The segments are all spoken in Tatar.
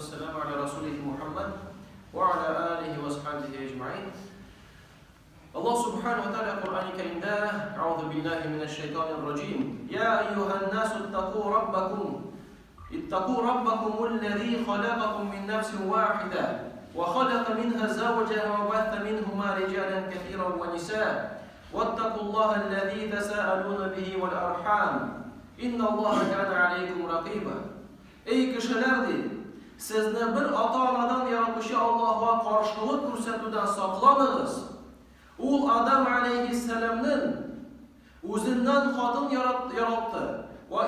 вәссәламу аля расулихи Мухаммад ва аля алихи ва асхабихи әҗмәин. Аллаһ субхану ва тааля Коръәни Кәримдә: Аузу биллаһи минәш шайтанир раҗим. Я әйюһән насу иттаку раббакум иттаку раббакумул-лази халакакум мин нафсин вахида ва халака минха зауҗаха ва батта минһума риҗалан кәсиран ва ниса. Ваттакуллаһа аллази тәсаалуна бихи вал архам. Инналлаһа кана алейкум ракыйба. Эй кешеләр, ди, сезне бер ата-анадан яратучы Аллаһуга каршылык күрсәтүдән сакланыгыз. Ул Адам алейһиссәламнен үзеннән хатын яралтты вә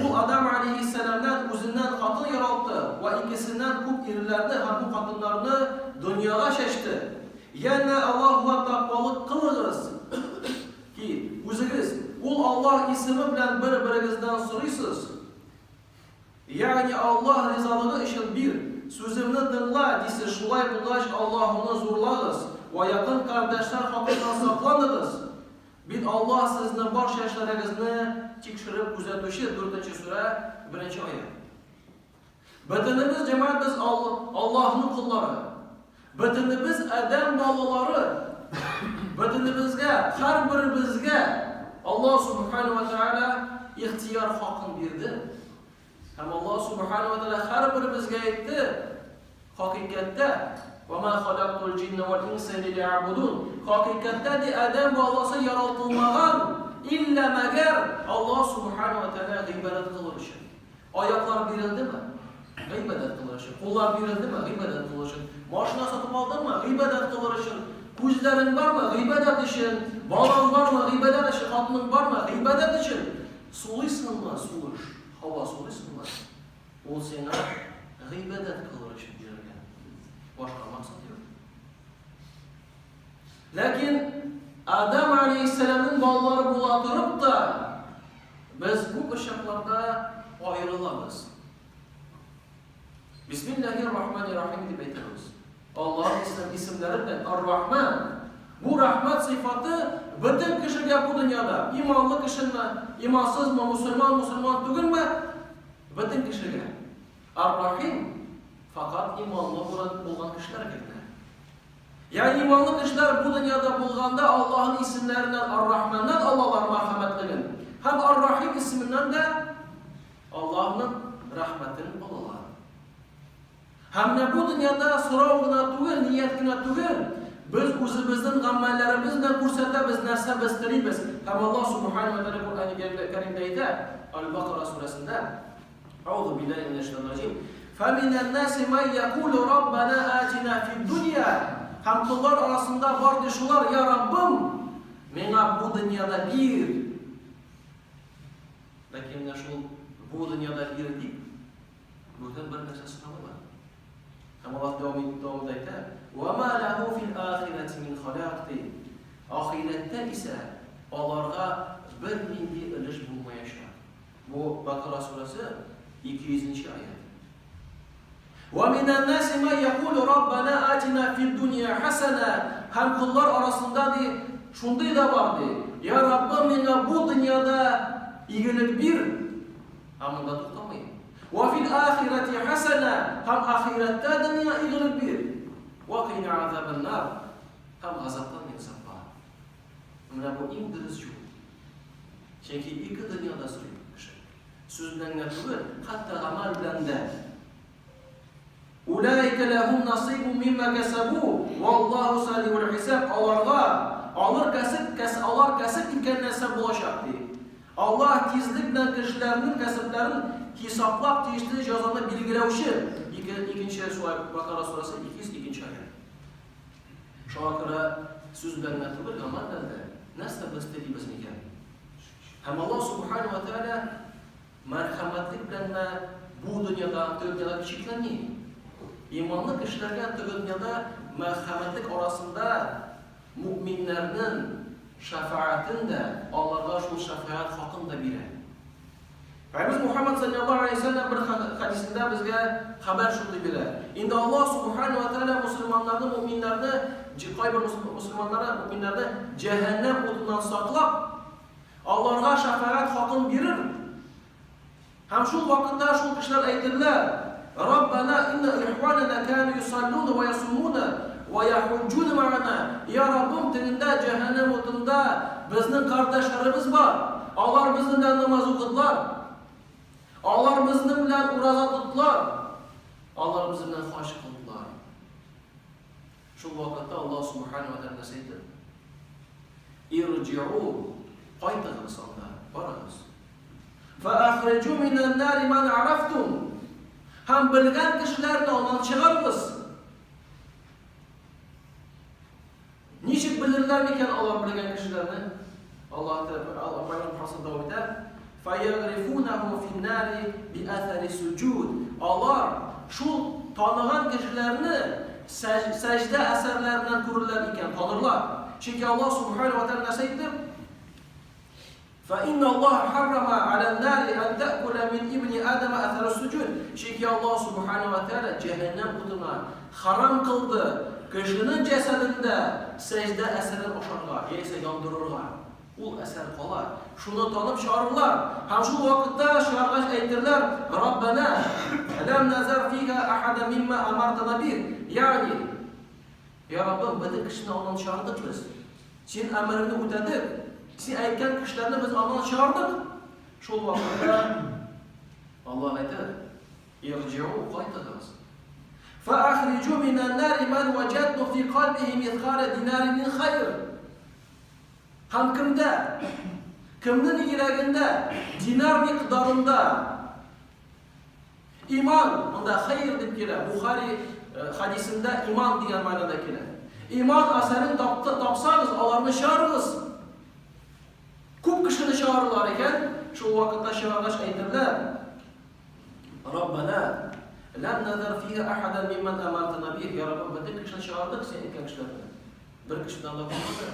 Ул Адам алейһиссәламнән үзеннән хатын яралтты вә икесеннән күп ирләрне һәм бу хатыннарны дөньяга чәчте. Янә Аллаһуга тәкъвалык кылыгыз ки, үзегез Ул Аллаһ исеме белән бер-берегездән сорыйсыз, ягъни Аллаһ ризалыгы өчен бир, сүземне тыңла, дисез, шулай булгач Аллаһуны зурлагыз вә якын кардәшләр хакыннан сакланыгыз. Бит Аллаһ сезнең барча эшләрегезне тикшереп күзәтүче, дүртенче сүрә, беренче аять. Бөтенебез, җәмәгать, без Аллаһның коллары. Бөтенебез адәм балалары. Бөтенебезгә, һәрберебезгә Аллаһ субхану ва тааля ихтияр хакын бирде. Һәм Аллаһ Субхану ва Тааля һәрберебезгә әйтте, хакыйкатьтә, Ва ма халактул җинна вал инса илля лиябудун. Хакыйкатьтә ди адәм баласы яралтылмаган, илля мәгәр Аллаһ Субхану ва Тааля гыйбадәт кылыр өчен. Аяклар бирелдеме? Гыйбадәт кылыр өчен. Куллар бирелдеме? Гыйбадәт кылыр өчен. Машина сатып алдыңмы? Гыйбадәт кылыр өчен. Күзләрең бармы? Гыйбадәт өчен. Балаң бармы? Гыйбадәт өчен. Хатының бармы? Гыйбадәт өчен. Сулыйсыңмы? Сулыш. Һава сулыйсыңмы? Ул сиңа гыйбадәт кылыр өчен бирелгән. Башка максат юк. Ләкин Адам алейһиссәламның балалары була торып та, без күп очракларда аерылабыз. Бисмиллаһир рахманир рахим дип әйтәбез. Аллаһ исем исемнәре белән Ар-Рахман. Бу рәхмәт сыйфаты бөтен кешегә бу дөньяда, иманлы кешеме, имансызмы, мусульман, мусульман түгелме, бөтен кешегә. Ар-Рахим факат иманлы булган кешеләргә генә. Ягъни иманлы кешеләр бу дөньяда булганда Аллаһның исемнәреннән Ар-Рахманнан алалар мәрхәмәтлеген һәм Ар-Рахим исеменнән дә Аллаһның рәхмәтен алалар. Һәм менә бу дөньяда сорау гына түгел, ният кенә түгел, без үзебезнең гамәлләребез белән күрсәтәбез, нәрсә без телибез. Һәм Аллаһ Субхану ва Тааля Коръәни Кәримдә әйтә, Аль-Бакара сүрәсендә, Аузу биллаһи минәш шайтанир раҗим. Фаминән наси май якулу раббана атина фид дөнья. Һәм коллар арасында бар ди шулар, я Раббым, миңа бу дөньяда бир. Ләкин менә шул бу дөньяда бир дип, бүтән бер нәрсә сорамыйлар. Һәм Аллаһ дәвам итеп дәвамында әйтә: "Ва ма лаху фил ахирати мин халак" ди. Ахирәттә исә аларга бернинди өлеш булмаячак. Бу Бакара сүрәсе 200 нче аять. Ва минән наси ма якулу раббана атина фид дунья хасана. Һәм коллар арасында ди шундый да бар ди. Я Раббым, миңа бу дөньяда игелек бир. Һәм монда туктамый. Ва фил ахирати хасана. Һәм ахирәттә дә миңа игелек бир. Ва кина азабан нар. Һәм газаптан мине сакла. Менә бу иң дөрес юл. Чөнки ике дөньяда сорый кеше. Сүз белән генә түгел, хәтта гамәл белән дә. Улаика ләһум насыйбу мимма кәсәбу, валлаһу сариул хисаб. Аларга алар кәсеп, кәс, алар кәсеп иткән нәрсә булачак ди. Аллаһ тизлек белән кешеләрнең кәсепләрен хисаплап тиешле җәзаны билгеләүче. Ике, икенче шулай Бакара сүрәсе 202 нче аять. Шуңа күрә сүз белән генә түгел, гамәл белән дә нәрсә без телибез микән? Һәм Аллаһ Субхану ва Тааля мәрхәмәтлек белән генә бу дөньяда, теге дөньяда чикләнми. Иманлы кешеләргә теге дөньяда мәрхәмәтлек арасында мөэминнәрнең шәфәгатен дә, аларга шул шәфәгать хакын да бирә. Пәйгамбәребез Мухаммад саллаллаһу алейһи ва сәлләм бер хәдисендә безгә хәбәр шундый бирә. Инде Аллаһ субхана ва тааля мусульманнарны, мөминнәрне, кайбер мусульманнарны, мөминнәрне җәһәннәм утыннан саклап, аларга шәфәгать хакын бирер. Һәм шул вакытта шул кешеләр әйтерләр, Раббана инна ихванана кану юсаллуна ва ясумуна ва яхуджуна ма'ана. Я Раббым, тегендә җәһәннәм утында безнең кардәшләребез бар. Алар безнең белән намаз укыдылар. Алар безнең белән ураза тоттылар. Алар безнең белән хаҗ кылдылар. Шул вакытта Аллаһ субхана ва тәгалә нәрсә әйтер? Ирҗиу, кайтыгыз анда, барыгыз. Фәәхриҗу минән нари ман арафтум. Һәм белгән кешеләрне аннан чыгарыгыз. Ничек белерләр микән алар белгән кешеләрне? Аллаһ Тәгалә Аллаһ Мухаммад дәвам итә. Фаягрифунаху финнари биәсәри суҗуд. Алар шул таныган кешеләрне сәҗдә әсәрләреннән күрерләр икән, танырлар. Чөнки Аллаһ субхана ва тәгалә нәрсә әйтте? Фәинна Аллаһ харрама алән-нари ан тәкула мин ибни Адама әсәр суҗуд. Чөнки Аллаһ субхана ва тәгалә җәһәннәм утына харам кылды кешенең җәсәдендә сәҗдә әсәрен ашарга яисә яндырырга. Ул әсәр кала. Шуны танып чыгарырлар. Һәм шул вакытта чыгаргач әйтерләр, Раббана, ләм назар фиха ахада мимма амартана бих. Ягъни, Я Раббым, бөтен кешене аннан чыгардык без. Син әмереңне үтәдек. Син әйткән кешеләрне без аннан чыгардык. Шул вакытта Аллаһ әйтер, Ирҗиу, кайтыгыз. Фәахриҗу минән нари ман ваҗадту фи кальбихи мисқала динарин мин хайр. Һәм кемдә, кемнең йөрәгендә динар микъдарында иман, монда хәер дип килә, Бухари э, хадисендә иман дигән мәгънәдә килә. Иман әсәрен тапты, тапсагыз, аларны чыгарыгыз. Күп кешене чыгарырлар икән, шул вакытта чыгаргач әйтерләр, Раббана, ләм назар фиһа ахадан мимман амартана бих. Я Раббым, бөтен кешене чыгардык син әйткән кешеләрне. Бер кешедән дә калмады.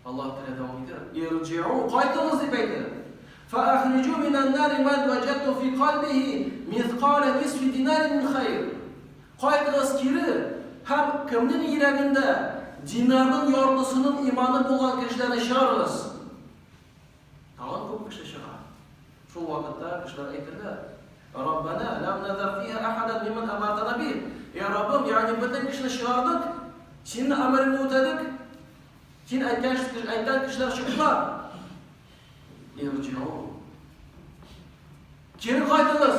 Аллаһ Тәгалә дәвам итә. Ирҗиу, кайтыгыз дип әйтә. Фәахриҗу минән нари ман ваҗадту фи кальбихи мисқала нисфи динарин мин хайр. Кайтыгыз кире һәм кемнең йөрәгендә динарның яртысының иманы булган кешеләрне чыгарыгыз. Тагын күп кеше чыга. Шул вакытта кешеләр әйтерләр, Раббана, ләм назар фиһа ахадан мимман амартана бих. Я Раббым, ягъни бөтен кешене чыгардык, синең әмереңне үтәдек. Син әйткән, әйткән кешеләр чыктылар. Ирҗиу. Кире кайтыгыз.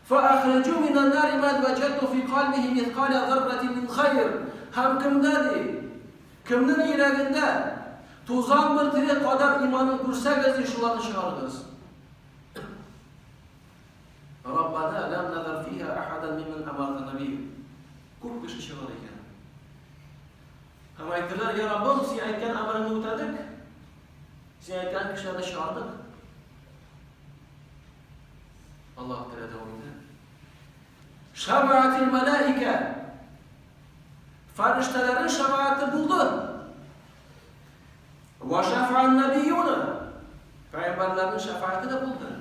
Фәәхриҗу минән нари ман вәҗәдту фи кальбихи мисқаля зарратин мин хайр. Һәм кемдә ди? Кемнең йөрәгендә тузан бөртеге кадәр иманын күрсәгез, ди, шуларны чыгарыгыз. Раббана ләм назар фиһа ахадан миммән амартана бих. Күп кеше чыгар икән. Һәм әйттеләр, я Раббым, син әйткән әмереңне үтәдек. Син әйткән кешеләрне чыгардык. Аллаһ Тәгалә дәвам итә. Шәфәгатил мәләикә. Фәрештәләрнең шәфәгате булды. Ва шәфәган нәбиюна. Пәйгамбәрләрнең шәфәгате дә булды.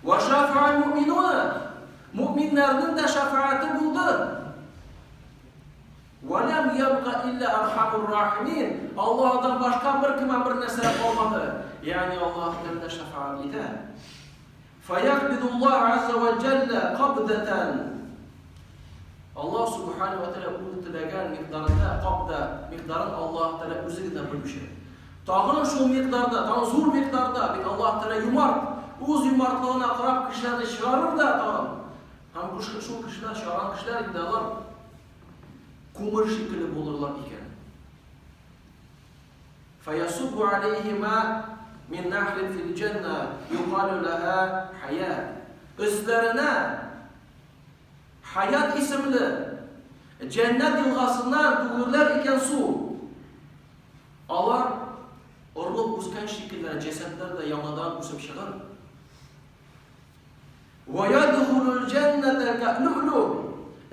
Ва шәфәган муъминуна. Муъминнәрнең дә шәфәгате булды. Ва ләм ябка илля архамур рахимин. Аллаһдан башка бер кем бер нәрсә калмады. Ягъни Аллаһ Тәгалә шәфәгать итә. Фаякбидуллаһ азза вә җәллә кабдатан. Аллаһ субхана ва тәгалә үзе теләгән микъдарында, кабда микъдарын Аллаһ Тәгалә үзе генә белүче. Тагын шул микъдарда, тагын зур микъдарда, бит Аллаһ Тәгалә юмарт, үз юмартлыгына карап кешеләрне чыгарыр да тагын. Һәм шул кешеләр чыгарган кешеләр инде алар күмер шикелле булырлар икән. Фәясуббу алейһи ма мин нәхлин фил җәннә юкалю ләһә хәят. Өсләренә Хаят исемле җәннәт елгасыннан түгерләр икән су. Алар орлык үскән шикелле җәсәдләр дә яңадан үсеп чыгыр. Вә ядхулул җәннәтә кәлүлү.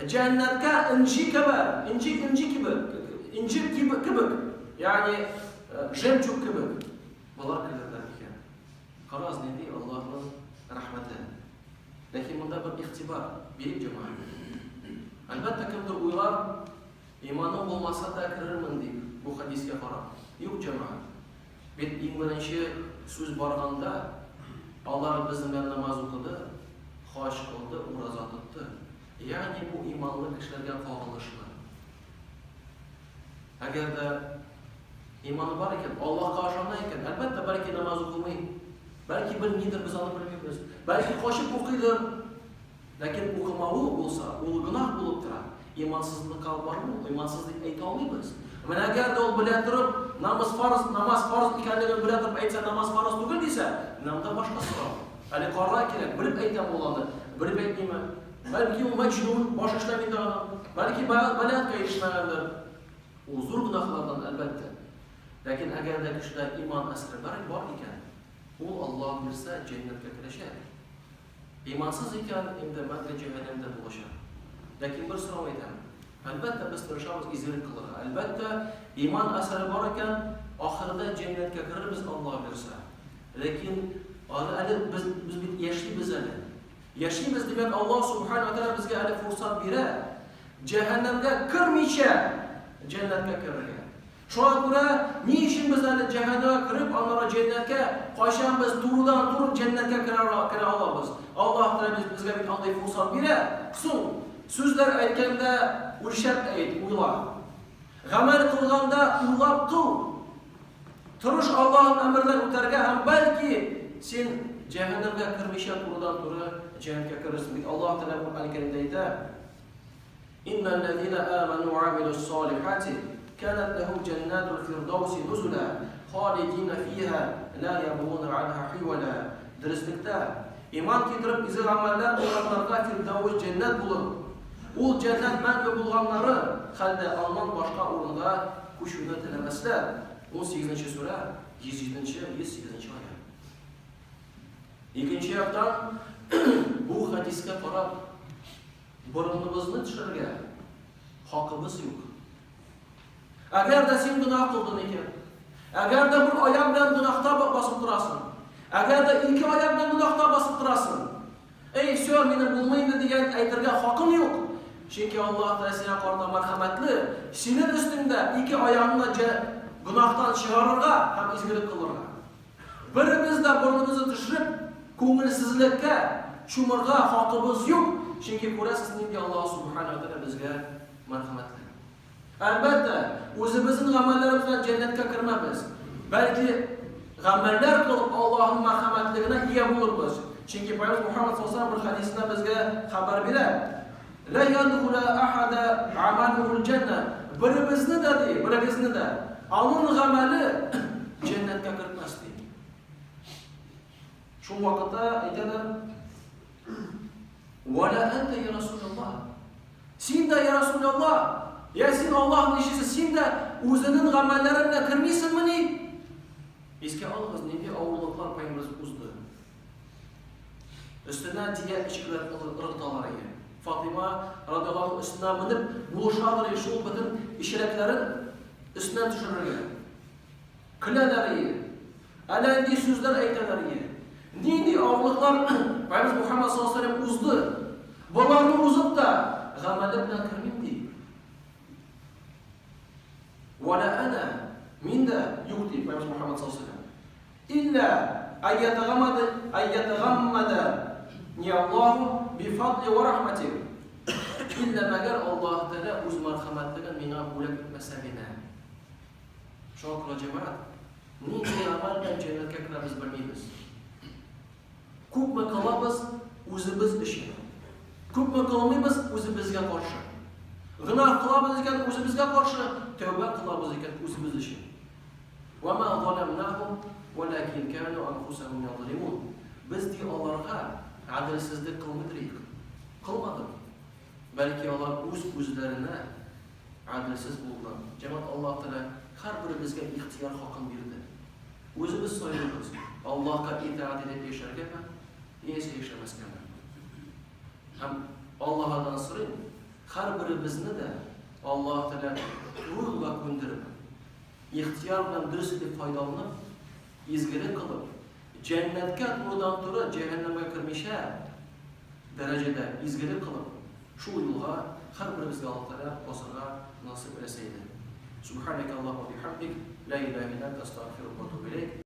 Җәннәткә энҗи кебек, энҗи энҗи кебек, инҗир кебек, ягъни жемчуг кебек болар керерләр икән. Карагыз, нинди Аллаһның рәхмәте. Ләкин монда бер игътибар бирик, җәмәгать. Әлбәттә, кемдер уйлар, иманым булмаса да керермен дип, бу хәдискә карап. Юк, җәмәгать. Бит иң беренче сүз барганда, алар безнең белән намаз укыды, хаҗ кылды, ураза тотты. Ягъни бу иманлы кешеләргә кагылышлы. Әгәр дә иманы бар икән, Аллаһка ышана икән, әлбәттә, бәлки намаз укымый, бәлки белмидер, без аны белмибез, бәлки качып укыйдыр. Ләкин укымавы булса, ул гөнаһ булып тора. Имансызлыкка алып бармый, ул имансыз дип әйтә алмыйбыз. Менә әгәр дә ул белә торып, намаз фарыз, намаз фарыз икәнлеген белә торып әйтсә, намаз фарыз түгел дисә, менә монда башка сорау. Әле карарга кирәк, белеп әйтәме ул аны, белеп әйтмиме? Бәлки ул мәҗнүн, баш эшләми дә аның. Бәлки балиатка ирешмәгәндер. Ул зур гөнаһлардан, әлбәттә. Ләкин әгәр дә кешедә иман әсәре бар, бар икән, ул Аллаһ бирсә, җәннәткә керәчәк. Имансыз икән, инде мәңге җәһәннәмдә булачак. Ләкин бер сорау әйтәм. Әлбәттә, без тырышабыз изгелек кылырга. Әлбәттә, иман әсәре бар икән, ахырда җәннәткә керербез, Аллаһ бирсә. Ләкин аны әле без, без бит яшибез әле. Яшибез, димәк, Аллаһ Субхану ва Тааля безгә әле фурсат бирә. Җәһәннәмгә кермичә җәннәткә керергә. Шуңа күрә ни өчен без әле җәһәннәмгә кереп, аннары җәннәткә, кайчан без турыдан-туры җәннәткә керә алабыз? Аллаһ Тәгалә безгә бит андый фурсат бирә. Соң, сүзләр әйткәндә үлчәп әйт, уйла. Гамәл кылганда уйлап кыл. Тырыш Аллаһның әмерләрен үтәргә һәм бәлки син җәһәннәмгә кермичә турыдан-туры җәннәткә керерсең. Бит Аллаһ Тәгалә Коръән Кәримдә әйтә: Иннәлләзина аману ва амилус салихати канат лахум җәннатул фирдауси нузула халидина фиха ла ябгуна анха хивала. Дөреслектә, иман китереп изге гамәлләр кылганнарга фирдаус җәннәт булыр. Ул җәннәт мәңге булганнары хәлдә аннан башка урынга күчүне теләмәсләр. Унсигезенче сүрә, 107 нче, 108 нче аять. Икенче яктан, бу хәдискә карап, борыныбызны төшерергә хакыбыз юк. Әгәр дә син гөнаһ кылдың икән, әгәр дә бер аяк белән гөнаһта басып торасың, әгәр дә ике аяк белән гөнаһта басып торасың, Эй, всё, минем булмый инде дигән әйтергә хакың юк. Чөнки Аллаһ Тәгалә сиңа карата мәрхәмәтле, синең өстеңдә ике аягыңны гөнаһтан чыгарырга һәм изгелек кылырга. Беребез дә борыныбызны төшереп, күңелсезлеккә чумырга хакыбыз юк, чөнки күрәсез нинди Аллаһ Субхана ва Тәгалә безгә мәрхәмәтле. Әлбәттә, үзебезнең гамәлләребез белән җәннәткә кермәбез. Бәлки, гамәлләр кылып Аллаһның мәрхәмәтлегенә ия булырбыз. Чөнки Пәйгамбер Мухаммад саллаллаһу бер хәдисендә безгә хәбәр бирә. Ла ядхула ахада амалухул җәннә. Беребезне дә ди, берегезне дә аның гамәле җәннәткә кертмәс ди. Шул вакытта әйтәләр, Вәлә әнтә я Расулаллаһ. Син дә, я Расулаллаһ, я син Аллаһның илчесе, син дә үзенең гамәлләре белән кермисеңмени? Искә алыгыз, нинди авырлыклар пәйгамбәребез узды. Өстенә дия эчкеләр ыргыталар иде. Фатыйма радиаллаһу өстенә менеп булышадыр иде шул бөтен эчеләкләрен өстенә төшерергә. Көләләр иде. Әллә нинди сүзләр әйтәләр иде. Нинди авырлыклар Пәйгамбер Мухаммад саллаллаһу алейһи ва узды. Боларны узып та гамәле белән кермим ди. Вала ана мин дә юк ди Пәйгамбер Мухаммад саллаллаһу алейһи ва Илля айятагаммада айятагаммада ни Аллаһу би фадли ва рахмати. Илля мәгәр Аллаһ Тәгалә үз мәрхәмәтлеген миңа бүләк итмәсә генә. Шуңа күрә, җәмәгать, нинди гамәл белән җәннәткә керәбез белмибез. Күпме кылабыз үзебез өчен. Күпме кылмыйбыз үзебезгә каршы. Гөнаһ кылабыз икән үзебезгә каршы, тәүбә кылабыз икән үзебез өчен. Ва ма заламнахум валакин кану анфусахум язлимун. Без ди аларга гаделсезлек кылмыйдык. Кылмадык. Бәлки алар үз үзләренә гаделсез булдылар. Җәмәгать, Аллаһ Тәгалә һәрберебезгә ихтыяр хакын бирде. Үзебез сайлыйбыз, Аллаһка итагать итеп яшәргәме, яисә яшәмәскәме. Һәм Аллаһыдан сорыйм, һәрберебезне дә Аллаһ Тәгалә туры юлга күндереп, ихтыяр белән дөрес итеп файдаланып, изгелек кылып, Җәннәткә турыдан-туры, җәһәннәмгә кермичә, дәрәҗәдә изгелек кылып, шул юлга һәрберебезгә Аллаһ Тәгалә басырга насыйп әйләсә иде. Субханәкә Аллаһумма бихамдик, ла илаһә илля әнтә, астагфирука.